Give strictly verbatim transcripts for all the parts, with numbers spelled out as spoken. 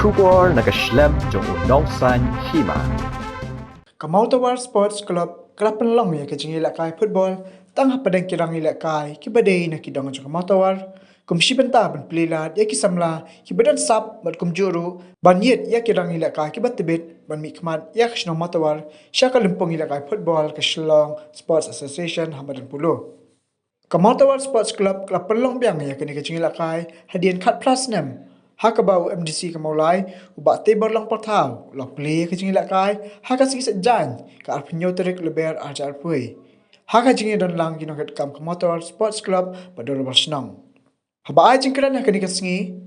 Khubor na ka shlem jong u nongsan hima. Ka Mawtawar Sports Club ka la pynlong ïa ka jingïalehkai football tang hapdeng ki rang ïalehkai kiba dei na ki dong jong ka Mawtawar, kum shi bynta ban plie lad ïa ki samla kiba don sap bad kumjuh ruh ban ïit ïa ki rang ïalehkai kiba tbit ban mihkhmat ïa ka shnong Mawtawar sha ka lympung ïalehkai football ka Shillong Sports Association ha Madan Polo. Ka Mawtawar Sports Club ka la pynlong biang ïa kane ka jingïalehkai hadien khatphra snem, ha kaba u M D C ka Mawlai, u Bah Teibor Lang Pathaw, u la plie ïa ka jingïalehkai ha ka sngi Saitjaiñ, ka arphew hynñiew tarik Lber arhajar arphew. Ha ka jingïadon lang ki nongtrei kam ka Mawtawar Sports Club bad Dorbar Shnong. Haba ai jingkren ha kane ka sngi,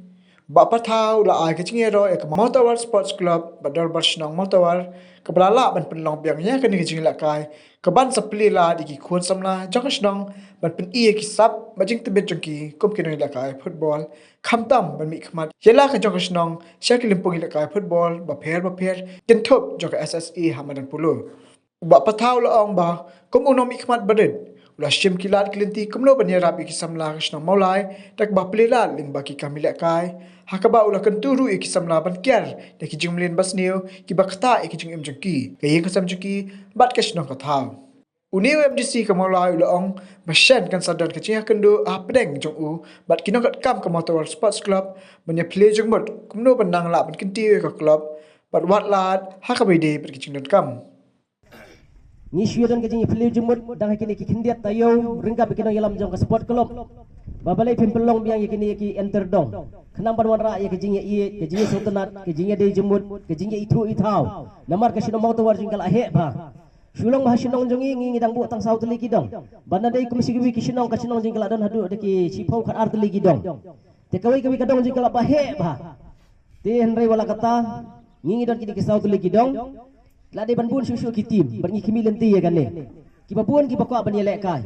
Bah Pathaw u la ai ka jingïaroh ïa ka Mawtawar Sports Club bad Dorbar Shnong Mawtawar, kaba la lah ban pynlong biang ïa kane ka jingïalehkai kaban sa plie lad ïa ki khun samla jong ka shnong ban pyni ïa ki sap bad jingtbit jong ki kum ki nongïalehkai football, khamtam ban mihkhmat ïa la ka jong ka shnong sha ki lympung ïalehkai football bapher bapher, kynthup jong ka S S A ha Madan Polo. U Bah Pathaw u la ong ba kum u nongmihkhmat barit, u la shim ki lad ki lynti kumno ban ïarap ïa ki samla ka shnong Mawlai da kaba plie lad lyngba ki kam ïalehkai, ha kaba u la kyntu ruh ïa ki samla ban kiar da ki jingmlien basniew kiba ktah ïa ki jingim jong ki, ka ïing ka sem jong ki bad ka shnong ka thaw. Une u M D C ka Mawlai u la ong ba shen kan sa don ka jingïakynduh hapdeng jong u bad ki nongtrei kam ka Mawtawar Sports Club ban ïa plie jingmut kumno ban nang lah ban kyntiew ïa ka club bad wad lad ha kaba ïadei bad ki jingdonkam. Ngi shu ïa don ka jingïaphylliew jingmut dang ha kine ki khyndiat taïew ryngkat bad ki nongïalam jong ka sport club. Ba balei phim pynlong biang ïa kine ki enter dong, khnang ban wanrah ïa ka jingïaieit, ka jingïasngewtynnat, ka jingïadei jingmut, ka jingïaithuh ithaw. Namar ka shnong Mawtawar jong ngi ka la heh bha. Shu long ba ha shnong jong ngi, ngi, ngi dang buh tang saw tylli ki dong. Ban da dei kum shi kiwei ki shnong, ka shnong jong ngi ka la don haduh da ki shiphew khatar tylli ki dong. Te kawei kawei ka dong jong ngi ka la ba heh bha. Te hynrei wat la katta, ngi, ngi don kine ki saw tylli ki dong. La dei ban bun shuh shuh ki team bad ngi khmih lynti ïa kane. Kiba bun kiba kwah ban ïalehkai,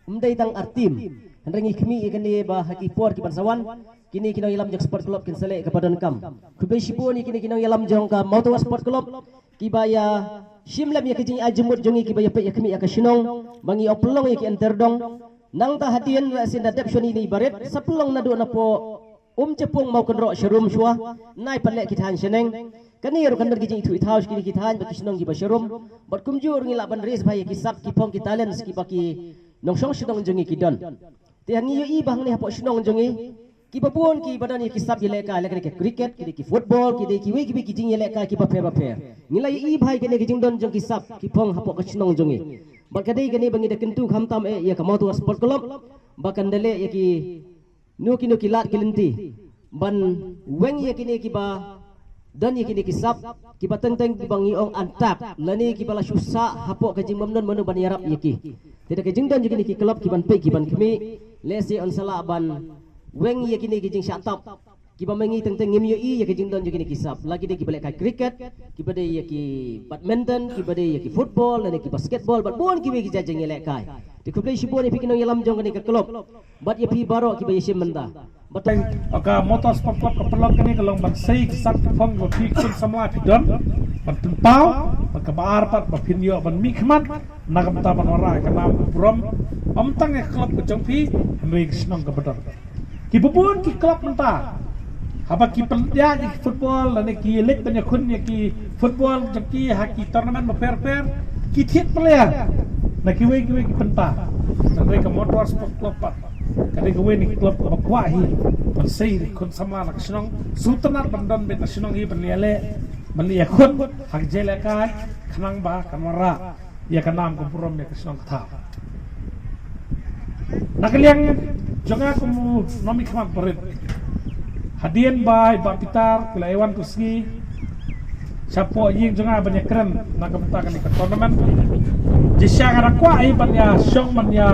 ym dei tang ar team. Hynrei ngi khmih ïa kane ba ha ki por kiban sa wan, kine ki nongïalam jong sport club kin sa leh kaba donkam. Khublei shibun ïa kine ki nongïalam jong ka Mawtawar Sport Club kiba ïa shim lem ïa ka jingïa jingmut jong ngi kiba ïa peit ïa khmih ïa ka shnong ba ngi ong pynlong ïa ki enter dong. Nangta hadien la sien da dep shwa ïa kine barit, sa pynlong naduh napoh Umjapung, Mawkynroh, Sharum shuwa, nai pat leh ki thaiñ shaneng. Kane ruh kan don ki jingithuh ithaw sha kine ki thaiñ bad ki shnong kiba sharum. Bad kumjuh ruh ngi lah ban raise bha ïa ki sap, ki phong, ki talents kiba ki nongshong shnong jong ngi ki don. Te ngi ïohi ba hangne hapoh shnong jong ngi, kiba bun kiba don ïa ki sap ïalehkai, lehkai ki cricket, ki dei ki football, ki dei kiwei kiwei ki jingïalehkai kiba pher bapher. Ngi la ïohi bha ïa kane ki jingdon jong ki sap, ki phong hapoh ka shnong jong ngi. Bad ka dei kane ba ngi da kyntu khamtam eh ïa ka Mawtawar Sport Club ba kan da leh ïa ki nuki nuki lad ki lynti ban weng ïa kine kiba don ïa kine ki sap, kiba teng teng kiba ngi ong untap, lane kiba la shu sah hapoh ka jingbym don mano ban ïarap ïa ki. Te da ka jingdon jong kine ki club kiban peit kiban khmih, lehse yn sa lah ban weng ïa kine ki jingshah tap kiba ma ngi teng teng ngim ïohi ïa ka jingdon jong kine ki sap, la ki dei kiba lehkai cricket, kiba dei ïa ki badminton, kiba dei ïa ki football, lane ki basketball, bad bun kiwei ki jait jingïalehkai. Te khublei shibun ïa phi ki nongïalam jong kane ka club bad ïa phi baroh kiba ïashim bynta. Bad tang ka Mawtawar Sport Club ka pynlong kane ka long ban sei ki sap ki phong ba phi khun samla phi don, ban pynpaw, bad kaba ar pat ba phin ïoh ban mihkhmat na ka bynta ban wanrah ïa ka nam ka burom, ym tang ïa ka club ka jong phi, hynrei ka shnong kaba don. Kiba bun ki club mynta, haba ki pynïaid ïa ki football lane ki leit ban ïakhun ïa ki football jong ki ha ki tournament bapher bapher, ki thied player na kiwei kiwei ki bynta. Hynrei ka Mawtawar Sport Club pat ka dei kawei na ki club kaba kwah hi ban sei ïa ki khun samla na ka shnong, sngewtynnat ban don beit na shnong hi ban ïaleh, ban ïakhun ha ka jingïalehkai, khnang ba kan wanrah ïa ka nam ka burom ïa ka shnong ka thaw. Na ka liang jong nga kum u nongmihkhmat barit, hadien ba i Bah Pitar ki la ïa wan tu sngi shapoh ïing jong nga ban ïakren na ka bynta kane ka tournament, jingshisha nga da kwah hi ban ïa shong ban ïa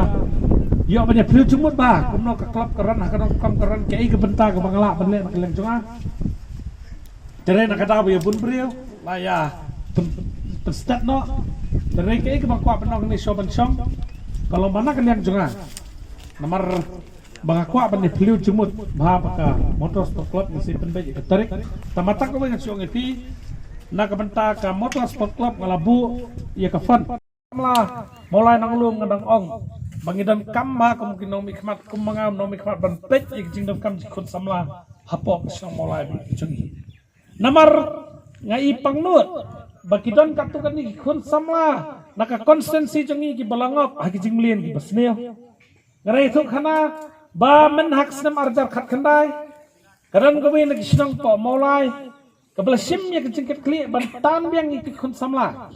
ïoh ban ïa phylliew jingmut ba kumno ka club ka run, ha ka donkam ka run, kaei ka bynta kaba nga lah ban leh na ka liang jong nga. Te hynrei na ka daw ba ïa bun briew la ïa pyn, pynstet noh. Te hynrei kaei kaba nga kwah ban ong hangne shuwa ban shong, ka long ba na ka liang jong nga, namar ba nga kwah ban ïa phylliew jingmut bha bad ka Mawtawar Sport Club, nga sa pynbeit ïa ka tarik. Te mynta kawei ngan shu ong ïa phi, na ka bynta ka Mawtawar Sport Club nga la buh ïa ka fund samla Mawlai Nonglum, nga dang ong ba ngi donkam bha kum ki nongmihkhmat, kum ma nga nongmihkhmat, ban peit ïa ka jingdonkam jong ki khun samla hapoh ka shnong Mawlai ba jong ngi. Namar nga i pangnud ba ki don katto katne ki khun samla na ka constituency jong ngi kiba la ngop ha ki jingmlien kiba sniew. Nga rai thuk hana ba mynha ka snem arhajar khatkhyndai ka don kawei na ki shnong hapoh Mawlai kaba la shim ïa ka jingkitkhlieh ban tan biang ïa ki khun samla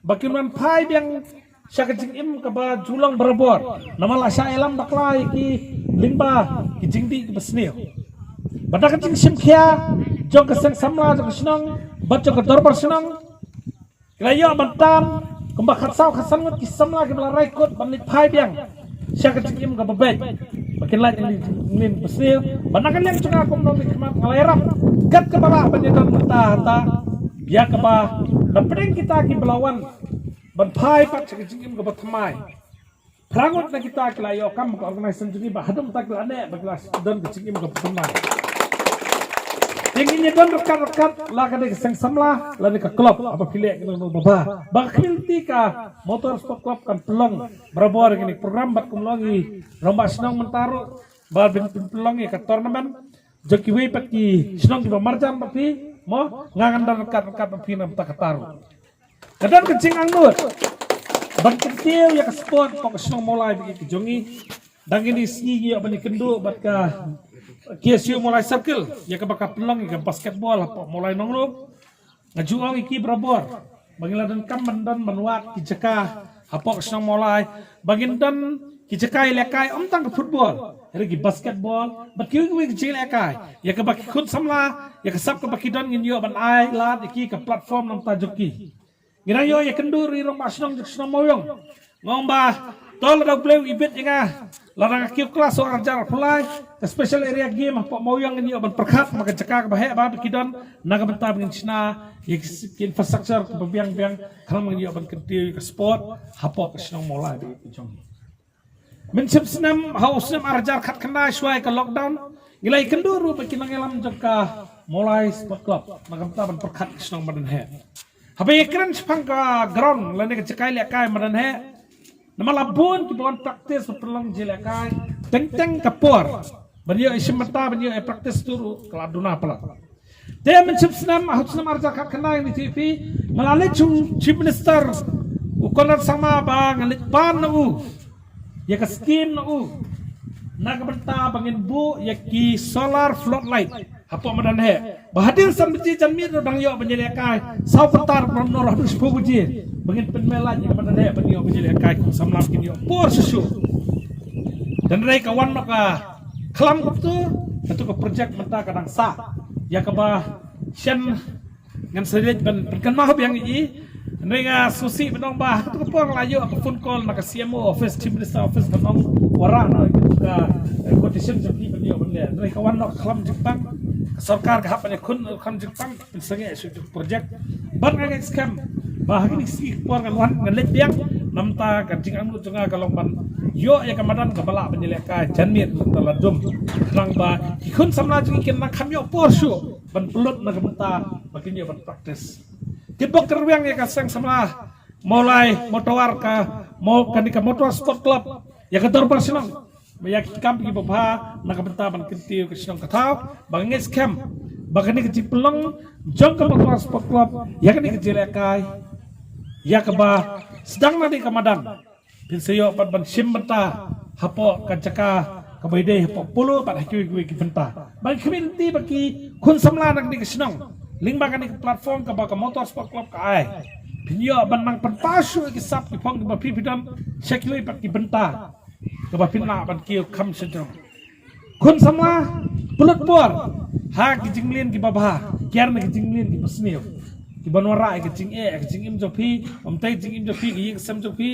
ba kin wan phai biang sha ka jingim kaba ju long barabor. Namar la shah ïalam bakla ïa ki lyngba ki jingdih kiba sniew. Bad da ka jingshim khia jong ka seng samla jong ka shnong bad jong ka dorbar shnong, ki la ïoh ban tan kumba khatsaw khatsan ngut ki samla kiba la rai kut ban leit phai biang sha ka jingim kaba beit ba kin lait ïa ka jingim ba sniew. Bad na ka liang jong nga kum u nongmihkhmat nga la ïarap kat kaba lah ban ïadon mynta hata ïa kaba na pdeng kita kiba la wan ban phai pat sha ka jingim kaba thymmai. Phra ngut na kita ki la ïoh kam ka organisation jong ngi ba haduh mynta ki la neh ba ki la don ka jingim kaba thymmai. Te ngin ïadon ryngkat ryngkat la ka dei ka seng samla lane ka club haba phi leh kano kano ba bha. Ba ka khmih lynti ka Motor Sport Club kan pynlong barabor kane ka program bad kumno ngi rangbah shnong mynta ruh ba phin pynlong ïa ka tournament jong kiwei pat ki shnong kiba marjan bad phi mo, nga ngan don ryngkat ryngkat bad phi na bynta kata ruh. Ka don ka jingangnud ban kyntiew ïa ka sport hapoh ka shnong Mawlai ba ïa ka jong ngi. Dang kine ki sngi ngi ïoh ban ïakynduh bad ka K S U Mawlai Circle ïa kaba ka pynlong ïa ka basketball hapoh Mawlai Nongrung. Nga ju ong ïa ki barabor ba ngi la donkam ban don ban wad ki jaka hapoh ka shnong Mawlai ba ngin don ki jaka ïalehkai ym tang ka football, hynrei ki basketball bad kiwei kiwei ki jingïalehkai ïa kaba ki khun samla ïa ka sap kaba ki don ngin ïoh ban ai lad ïa ki ka platform na bynta jong ki. Ngi dang ïoh ïakynduh ruh ïa i rangbah shnong jong ka shnong Mawiong. Nga ong ba to lada U Blei u ibit ïa nga, lada nga kiew klas ha u arhajar arphew lai, ka special area game hapoh Mawiong ngin ïoh ban pyrkhat ma ka jaka kaba heh ba ki don na ka bynta ba ngin shna ïa ki infrastructure kaba biang biang khnang ba ngin ïoh ban kyntiew ïa ka sport hapoh ka shnong Mawlai ba ïa ka jong ngi. Mynshem snem ha u snem arhajar khatkhyndai shuwa ïa ka lockdown ngi la ïakynduh ruh bad ki nongïalam jong ka Mawlai Sport Club na ka bynta ban pyrkhat ka shnong Madanheh. Haba ïakren shaphang ka ground lane ka jaka ïalehkai Madanheh, namar la bun kiba wan practice ba pynlong jingïalehkai, teng teng ka por ban ïoh ïashim bynta ban ïoh ïa practice tu ruh ka la duna palat. Te mynshem snem ha u snem arhajar khatkhyndai ngi tip phi nga la leit sha u Chief Minister u Conrad Sangma ba ngan leit pan na u ïa ka skim na u na ka bynta ba ngin buh ïa ki solar floodlight hapoh Madanheh ba hadien san baje janmiet ruh dang ïoh ban ïalehkai, saw kynta ruh ban noh haduh shiphew baje ba ngin pynmih light ïa ka Madanheh ban ïoh ban ïalehkai, kum samla kin ïoh por shuh shuh. Hynrei ka wan noh ka khlam kumtu, katu ka project mynta ka dang sah ïa kaba shen ngan sa leit ban pynkynmaw biang ïa i. Hynrei nga sngewsih ban ong ba ha katu ka por nga la ïoh ka phone call na ka C M O office, Chief Minister office, ban ong wanrah noh ïa katu ka, eh, quotation jong phi ban ïoh ban leh. Hynrei ka wan noh ka khlam jingpang, ka sorkar ka hap ban ïakhun ka khlam jingpang pynsangeh shuh ïa katu ka project. Bad nga ngeit skhem ba ha kine ki sngi ki por ngan wan ngan leit biang, namar ka jingangnud jong nga ka long ban ïoh ïa ka madan kaba lah ban ïalehkai janmiet, namar la dum, khnang ba ki khun samla jong ngi kin nang kham ïoh por shuh ban pynlut na ka bynta ba kin ïoh ban practice. Kitbok kitrwiang ïa ka seng samla Mawlai Motowar, ka Maw, kane ka Motor Sport Club, ïa ka dorbar shnong, ba ïa ki kam kiba bha na ka bynta ban kyntiew ka shnong ka thaw. Ba nga ngeit skhem ba kane ka jingpynlong jong ka Motowar Sport Club ïa kane ka jingïalehkai ïa kaba sdang na kane ka madan, phin sa ïoh pat ban shim bynta hapoh ka jaka kaba ïadei hapoh polo bad ha kiwei kiwei ki bynta. Ba nga khmih lynti ba ki khun samla na kane ka shnong, lyngba kane ka platform kaba ka Motor Sport Club ka ai, phin ïoh ban nang pynpaw shuh ïa ki sap ki phong kiba phi phi don sha kiwei pat ki bynta kaba phin lah ban kiew kham sha jrong. Khun samla, pynlut por ha ki jingmlien kiba bha, kiar na ki jingmlien kiba sniew, kiban wanrah ïa ka jingeh, ïa ka jingim jong phi, ym tei jingim jong phi, ka ïing ka sem jong phi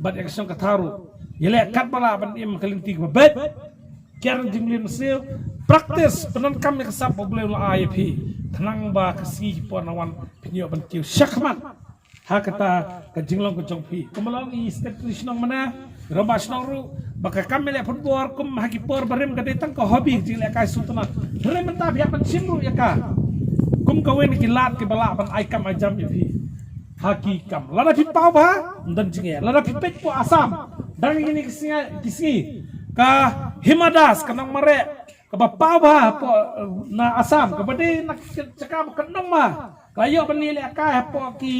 bad ïa ka shnong ka thaw ruh. Ïaleh katba lah ban im ka lynti kaba beit, kiar na jingmlien ba sniew. Practice, pyndonkam ïa ka sap ba U Blei u la ai ïa phi, khnang ba ka sngi ki por nang wan phin ïoh ban kiew shakhmat ha kata ka jinglong ka jong phi. Kumba la ong i secretary shnong mynne, rangbah shnong ruh, ba ka kam ïaleh football kum ha ki por barim ka dei tang ka hobby, ka jingïalehkai sngewtynnat. Hynrei mynta phi hap ban shim ruh ïa ka kum kawei na ki lad kiba lah ban ai kam ai jam ïa phi ha ki kam. Lada phi paw bha, ym don jingeh. Lada phi peit hapoh Assam, dang kine ki sngi, ki sngi, ka Hima Das, ka nongmareh, ka ba paw bha hapoh na Assam, kaba dei na ka jaka ba kondom bha. Ka la ïoh ban leh lehkai hapoh ki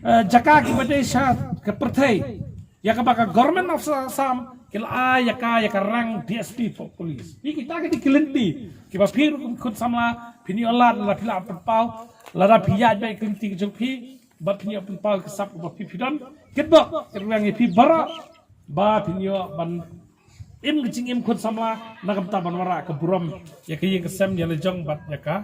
eh, jaka kiba dei sha ka pyrthei. Ïa kaba ka Government of Assam ki la ai ïa ka, ïa ka rank D S P hapoh police. Phi kita ki dei ki lynti kiba phi ruh kum khun samla phin ïoh lad lada phi lah pynpaw, lada phi ïaid bad ki lynti ki jong phi bad phin ïoh pynpaw ka sap kaba phi phi don. Kitbok, kyrwang ïa phi baroh ba phin ïoh ban im ka jingim khun samla, na ka bynta ban wanrah ka burom ïa ka ïing ka sem, ïa la jong bad ïa ka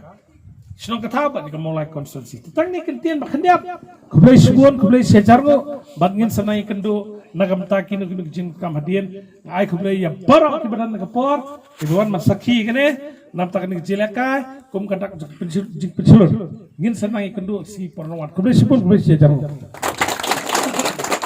shnong ka thaw bad ïa ka Mawlai constituency. Te tang kine ki kyntien ba khyndiat. Khublei shibun, khublei shihajar nguh, bad ngin sa nang ïakynduh na ka bynta kino kino ki jingdonkam hadien. Nga ai khublei ïa baroh kiba don ha ka por, kiba wan ban sakhi kane, na ka bynta kane ka jingïalehkai kum ka dak jingpynshlur. Ngin sa nang ïakynduh ha ki por ban wan. Khublei shibun, khublei shihajar nguh.